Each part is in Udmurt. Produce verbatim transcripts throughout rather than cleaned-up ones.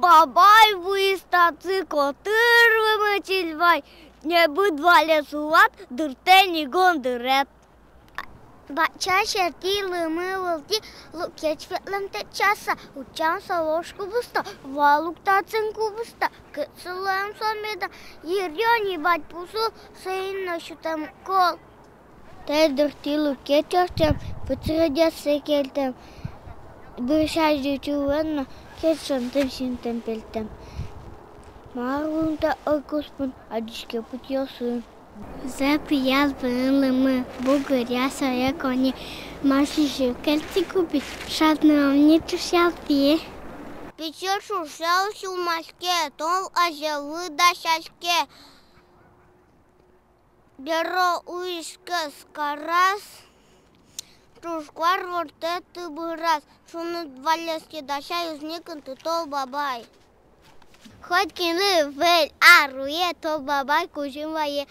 Бабай вуиз татчы котыр лымы чильвай, небыт валес улад дыртэ ни гондырет. Бакча сьӧртӥ лымы вылтӥ лукеч ветлэм тэтчаса, утчам со вож кубыста, вал ук татчын кубыста, кыӵе луэм со меда, йыръё ни бадьпусыл, соин но сютэм кол. Тӥ дыртӥ лукеч ортчем, пычыръёссэ кельтэм, бырсязь ӟуч улын но кельшон тэмсинтэм пельтэм. Мар луымтэ ой куспын, адӟиське пытьыосын. Зэ пиял вылын лымы, бугыръя сое кони, мар сиӟы кельтӥ кубиз, шат но ӧм ни ӵушъялтӥ. Пичи ӵушъял сюлмаське, тол азьвыл дасяське. Беро уиське скараз, ӵушкуар ворттэ тыбыраз, шуныт валъёсты дася, юзни кынты Тол Бабай. Хоть кинлы выль ар луэ, Тол Бабай кузьым вае.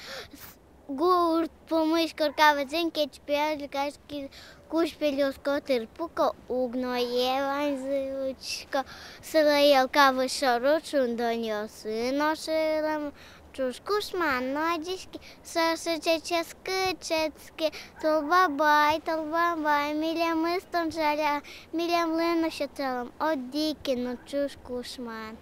Гурт пумысь корка вӧзын кечпиял люкаське, кузь пельёс котыр пуко, уг но е ваньзы учко, сылэ ёлка выж шоры, шундонъёсын ошылэм. Ӵуж кушман но адӟиське, со сыӵе ческыт, ческыт. Тол Бабай, Тол Бабай, милемыз тон жаля, милемлы но сётэлом одӥг ке но ӵуж кушман.